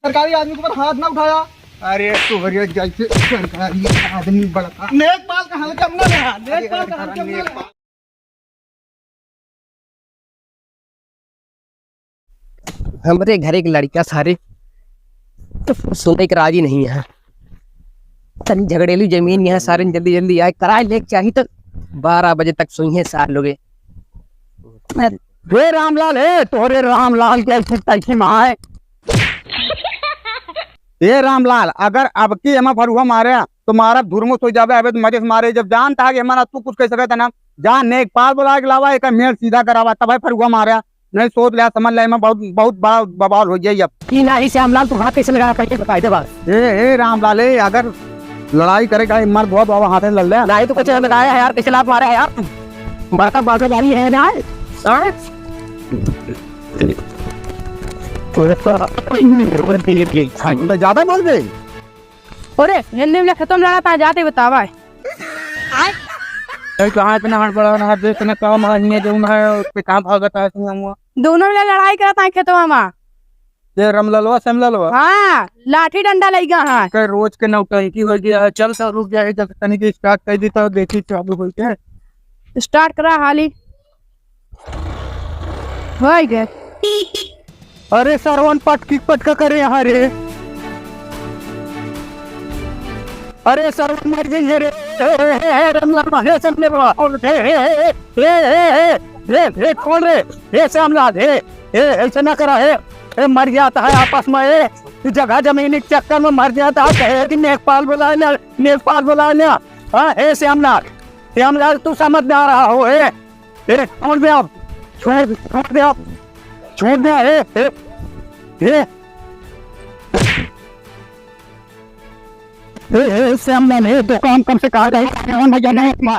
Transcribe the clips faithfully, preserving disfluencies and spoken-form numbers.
सरकारी आदमी के ऊपर हाथ ना उठाया। अरे तोहरे जैसे सरकारी आदमी बड़का। नेकपाल का हल्का में ना रहा, अरे नेकपाल का हल्का में ना रहा। हमरे घर एक लड़का सारे तो सुने के राजी नहीं है। तनी झगड़ेलू जमीन यहाँ सारे जल्दी जल्दी आए, कराए लेके चाही तो बारह बजे तक सोइहे सार लोगे। हे रामलाल, हे तोहरे रामलाल के ऐसे तैसे में आए। ए रामलाल, अगर अब की एमा फरुहा मारे तो मारा धुरमुस हो जावे। अबे तो मजे से मारे, जब जानता है कि एमा ना तू कुछ कह सकत है ना, जा नेकपाल बुला के लावा, एक मेल सीधा करावा, तब है फरुहा मारे। नहीं सोच लिया, समझ लिया, एमा बहुत, बहुत बड़ा बवाल हो जाए अब। ई नाही श्यामलाल, तू हाथ कैसे लगाया, पहले बताई दे बात। ए, ए रामलाल, ए, अगर लड़ाई करे का मर्द हुआ तो अब हाथे लड़ ले। नाही तो कैसे लगाया है यार, कैसे लात मारा है यार तू? बाका, बाका जारी है ना, हाँ? तो ज्यादा बोल दे। अरे, हिंदी में खत्म लड़ा था, जाते बतावा है। ए, कहाँ इतना हड़बड़ाना है, देख ना काम है, इन्हें जो है, उस पे कहाँ भागत है, इतना हुआ। दोनों मिला लड़ाई करत हैं खेतवा में। ये रामललवा, श्यामललवा? हाँ, लाठी डंडा लइगा है। के रोज के नौटंकी हो गया है, चल तो रुक जाए, जब तनिक start कर दी तो देखी चालू हो गया। Start करा हाली। होई गे। अरे सरवन पटकी पटका करे यहाँ रे। अरे सरवन मर गई है रे। ए, ए, ए, ए, रमला, हे, हे, हे, हे, हे, हे, हे, हे, हे, हे, हे, हे, हे, हे, हे, हे, हे, हे, कौन रे? हे श्यामलाल, हे, हे, ऐसे ना करा, हे, हे, मर जाता है आपस में, हे, तू जगह जमीन के चक्कर में मर जाता है, कहे कि नेकपाल बुलाए ना, नेकपाल बुलाए ना। हाँ, हे श्यामलाल, श्यामलाल, तू समझ ना रहा हो, हे, ए, छोड़ दे अब, छोड़, छोड़ दे अब, छोड़ दे, ए, ए, ए, ए, ए, श्यामलाल, ए, दुकान कम से कहा जाए, कौन भैया ने, ने,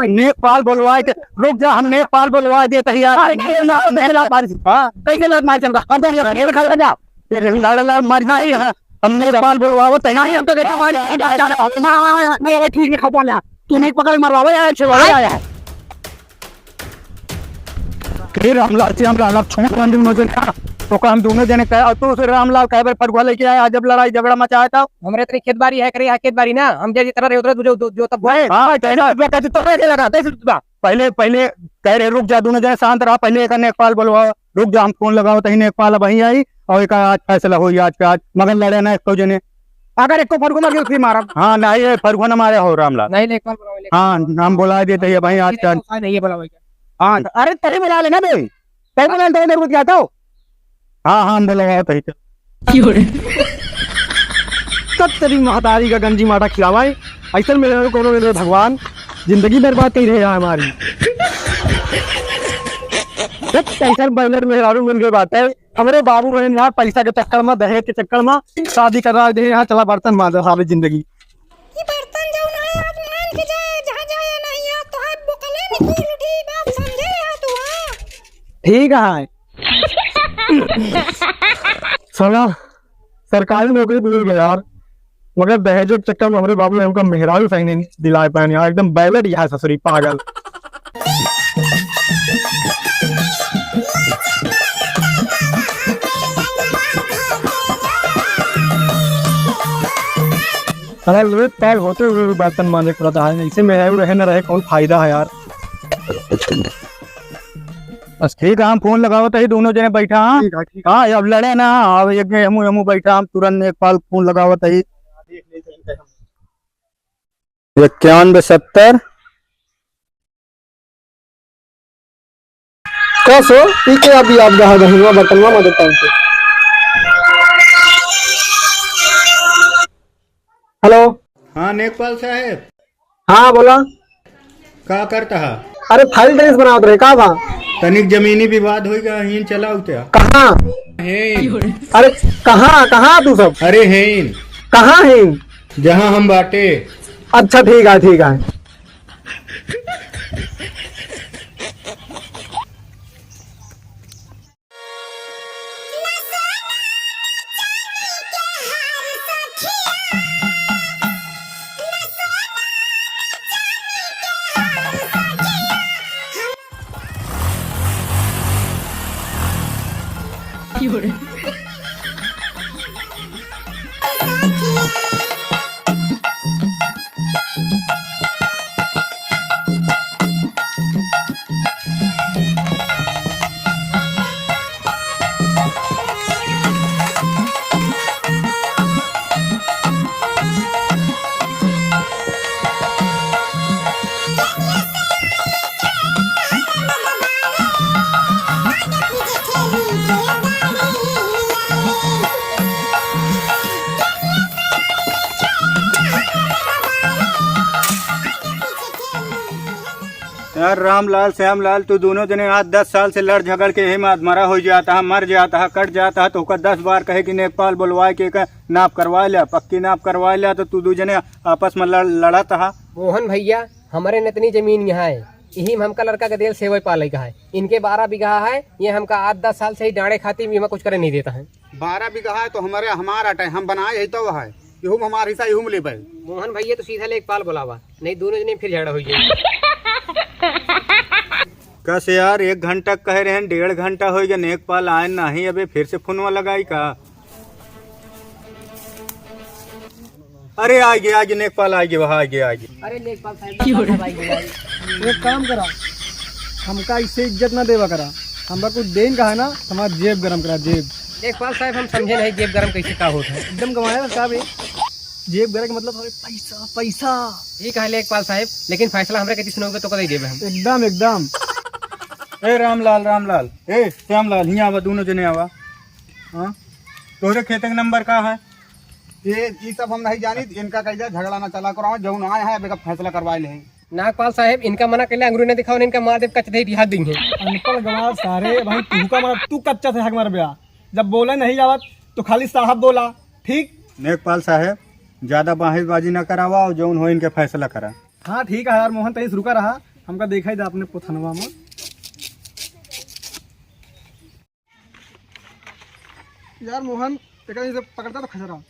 नेपाल बुलवाए के, रुक जा, हम नेपाल बुलवाए देते हैं यार। अरे, नहीं, ना, नहीं, ना, मार, हाँ, कैसे ना मार चल रहा? अब तो ये घर खा जा। ये लड़, लड़, मर जाए, हाँ। हमने नेपाल बुलवावत है। नहीं, हम तो कहते हैं, हमारे, हमारे, ठीक है, खपा लिया। तू नहीं पकड़, मरवावे आया है, छुड़वावे आया है। फिर रामलाल से हम रामलाल छोड़, हम दोनों जने का, तो का हम दोनों जने का, और तो उसे रामलाल कहे बार फरुआ लेके आया, जब लड़ाई झगड़ा मचाया था। हमरे इतनी खेत बारी है, करे यहाँ खेत बारी ना, हम जे जितना रहे उतना जो, जो, जो तब भाई, हाँ, कहना, रुपया कहते तो नहीं लगा, दस रुपया। पहले, पहले कह रहे, "रुक जा, दोनों जने शांत रहा, पहले एक नेकपाल बुलवाओ।" रुक जा, हम फोन लगाओ, तही नेकपाल अब वहीं आई और एक आज फैसला होई आज का आज, मगर लड़े ना एको जने। अगर एको फरुआ मर गया तो फिर मारब। हाँ, नहीं, ये फरुआ ना मारे हो रामलाल। नहीं, नेकपाल बुलाओ, नेकपाल हाँ, बुलाओ। हम बुला देते हैं भाई आज का। नहीं है, बुलाओ क्या? हाँ, अरे तेरे बुला लेना बे, तेरे बुला लेना, तेरे को क्या था? हाँ, हाँ, हम बुलाओ तही। क्यों रे? कब तेरी महतारी का गंजी माटा खिलावाए, ऐसन मेहरारू कोनो मिले भगवान, जिंदगी बर्बाद कही रहे यार हमारी। देख, कैसन बर्नर मेहरारू मिल गए बात है। हमरे बाबू रहे यार, पैसा के चक्कर में, दहेज के चक्कर में शादी करा दे यहाँ, चला बर्तन मांजा सारी जिंदगी। ये बर्तन जौन है, आज मान के जाए, जहाँ जाए नहीं है, तो है बोकले निकल उठी, बात समझे है तू, हाँ? ठीक है। साला सरकारी नौकरी मिल गया यार, मगर दहेजो के चक्कर में हमरे बाबू ने हमका मेहरारू सही नहीं दिलाए पाए यार, एकदम बैलेट यहाँ ससुरी पागल। अरे रे, तैर होते हुए भी बर्तन मांजे पड़ता है, इसे मेहरारू रहे ना रहे, कौन फायदा है यार। बस ठीक है, हम फोन लगावत ही, दोनों जने बैठा, हाँ? ठीक है, ठीक है। हाँ, अब लड़े ना, अब एक हमू, हमू बैठा, हम तुरंत नेकपाल फोन लगावत ही। इक्यानवे सत्तर। कस हो, ई के अभी आप गहा गहिनवा बर्तनवा मदद करते। हेलो। हाँ, नेकपाल साहेब। हाँ, बोला। का करत हा? अरे, फाइल टेनिस बनावत रहे, का बा? तनिक जमीनी विवाद होई गा, हीन चला उते। कहाँ? हेन। अरे, कहाँ, कहाँ तू सब? अरे, हेन। कहाँ हेन? जहाँ हम बाटे। अच्छा, ठीक है, ठीक है। अरे रामलाल, श्यामलाल, तू दुनो जने आज दस साल से लड़ झगड़ के यही में अधमरा होइ जात ह, मर जात ह, कट जात ह, तोहका दस बार कहे कि नेकपाल बोलवाए के एकर नाप करवाए ल्या, पक्की नाप करवाए ल्या, तो तू दुइ जने आपस में लड़, लड़त ह। मोहन भइया, हमरे नतनी जमीन यहाँ है, यही में हमका लड़का के देल सेवै पालै का है। इनके बारह बीघा है, ये हमका आज दस साल से ही डाँड़े खातिर भी हमें कुछ करे नहीं देता है। बारह बीघा है तो हमरे, हमार अटै, हम बनाए है तो है, इहू में हमार हिस्सा, इहू में लेबै। मोहन भइया, तू सीधा लेखपाल बोलावा, नहीं दुनो जने फिर झगड़ा होइ जाए। कस यार, एक घंटा कहे रहेन, डेढ़ घंटा होइ गया, नेकपाल आए नाही, अबे फिर से फोनवा लगाई का? अरे आइगे, आइगे, नेकपाल आइगे, वहाँ आइगे, आइगे। अरे लेखपाल साहब, लेखपाल साहब आइगे। एक काम करा, हमका इससे इज्जत ना देवा करा, हमका कुछ देन का है ना, हमार जेब गरम करा, जेब। लेखपाल साहब, हम समझे नहीं, जेब गरम कैसे का होत है? एकदम गंवाए का बे, जेब गरम के मतलब हवे पैसा, पैसा। ठीक है लेखपाल साहब, लेकिन फैसला हमरे कति सुनोगे तो कतई देबे हम। एकदम, एकदम। ए रामलाल, रामलाल, ए श्यामलाल, हियाँ आवा, दुनो जने आवा। हाँ, तोहरे खेते के नंबर का है? ये, ई सब हम नहीं जानित, इनका कह दिया झगड़ा ना चला कराओ, जौन आए हैं अब एका फैसला करवाए ले। नागपाल साहेब, इनका मना कइले, अंगुरी ना दिखाओ, इनका मार देब, कच्चा दही बिहार देंगे। अनपढ़ गंवार सारे, भाई तू का मार, तू कच्चा से हक मार बया। जब बोले नहीं जावत तो खाली साहब बोला, ठीक? नेकपाल साहेब, ज्यादा बहसबाजी ना करावा और जौन हो इनके फैसला करा। हाँ ठीक है यार मोहन, तनी रुका रहा, हमका देखा ही था अपने पोथनवा में। यार मोहन, एकरा से पकड़ता तो खसरा।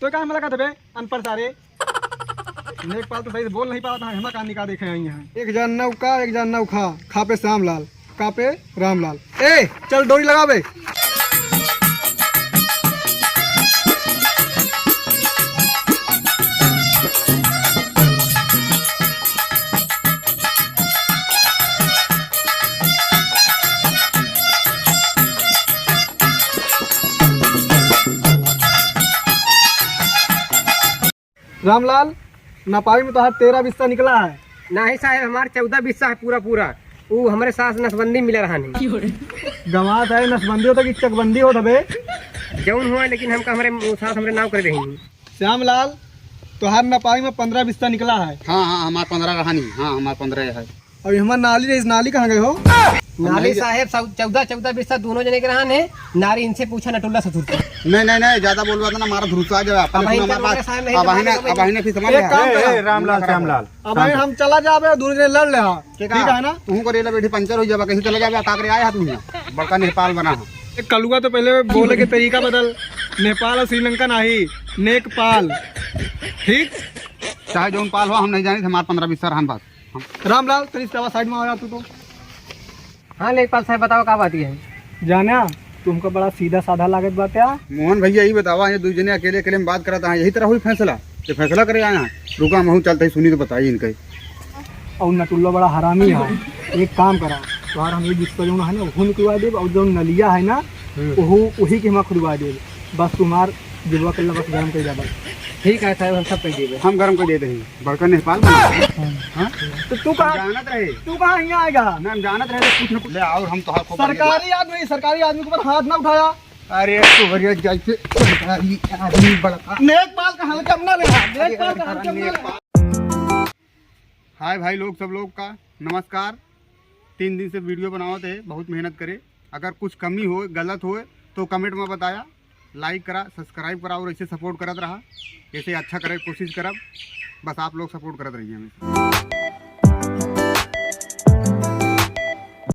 तो का हमला का देबे, अनपढ़ सारे? नेकपाल तो सही से बोल नहीं पावत, हाँ, हमा कहानी का देखे आई हैं। एक जान नौका, एक जान नौखा, खा पे श्यामलाल, का पे रामलाल। ए, चल डोरी लगावे। रामलाल, नपाई में तोहार तेरह बिस्सा निकला है। नाही साहेब, हमार चौदह बिस्सा है पूरा पूरा। ऊ हमरे सास नसबंदी मिला रहा नहीं। गंवार साहेब, नसबंदी होता कि चकबंदी होता बे? जौन हुआ, लेकिन हमका हमरे सास हमरे नाव कर रही। श्यामलाल, तोहार नपाई में पन्द्रह बिस्सा निकला है। हाँ, हाँ, हमार पन्द्रह रहा नहीं। हाँ, हमार पन्द्रह है। अभी हमार नाली रही, नाली कहाँ गए हो? नाली साहेब, सौ-, चौदह, चौदह बिस्सा दोनों जने के रहन है। नारी इनसे पूछा, नटुल्ला ससुर से। नहीं, नहीं, नहीं, ज्यादा बोलबा तो ना, मारा धुरुसा जावे। अपन अब सुना इनका हमार बात। रोने साहेब नहीं अब बहने, देते। अब बहने फिर समझ एक ले। काम ए, करो। ए, रामलाल, श्यामलाल। अब शांत हम, हो। हम चला जाबे, दोनों जने लड़ ले हा। के का? ठीक है ना? तू करेला बैठी पंचर हो जाबा, कहीं चला जाबा, का करे आया तू यहाँ? बड़का नेपाल बना है। ए, कलुआ तो पहले बोले के तरीका बदल, नेपाल और श्रीलंका नाही, नेकपाल। ठीक? चाहे जौन पाल हो, हम नहीं जानी, हमार पन्द्रह बिस्सा रहन बस। रामलाल, तेरी साइड में आ जा तू तो। हाँ लेखपाल साहेब, बताओ का बात है? जाना, तुमका बड़ा सीधा साधा लागत बाटे। मोहन भैया, ई बतावा, ये दुइ जने अकेले अकेले में बात करत हैं, यही तरह हुई फैसला? ये फैसला करे आया है? रुका, महू चलते ही सुनी तो बताई इनके। और नटुल्ला बड़ा हरामी है। एक काम करा, तोहार हम ये बिस्सा जौन है ना, वहू निकलवा देब, और जौन नलिया है ना, हम्म। वहू, वही के हम खुदवा देब। बस तुम्हार जुबवा कल्ला बस गरम कर जा बस। ठीक है साहेब, हम सब कर देबे। हम गरम कर देते हैं। बड़का नेपाल बना। हाँ। हाँ? तो तू कहाँ, जानत रहे। तू कहाँ यहाँ आएगा? ना, हम जानत रहे, कुछ न कुछ ले आओ, हम तोहार खूब सरकारी आदमी, सरकारी आदमी के ऊपर हाथ ना उठाया। अरे, तोहरे जैसे सरकारी आदमी बड़का। नेकपाल का हल्का में ना लेहा, अरे, नेकपाल का अरे, हल्का में ना लेहा। हाय भाई लोग, सब लोग का नमस्कार। तीन दिन से video बनावत है, बहुत मेहनत करे। अगर कुछ कमी होय, गलत होय, तो comment में बताया। Like करा, subscribe करा और ऐसे support करत रहा। ऐसे अच्छा करे कोशिश करब, बस आप लोग support करत रहिए हमेशा।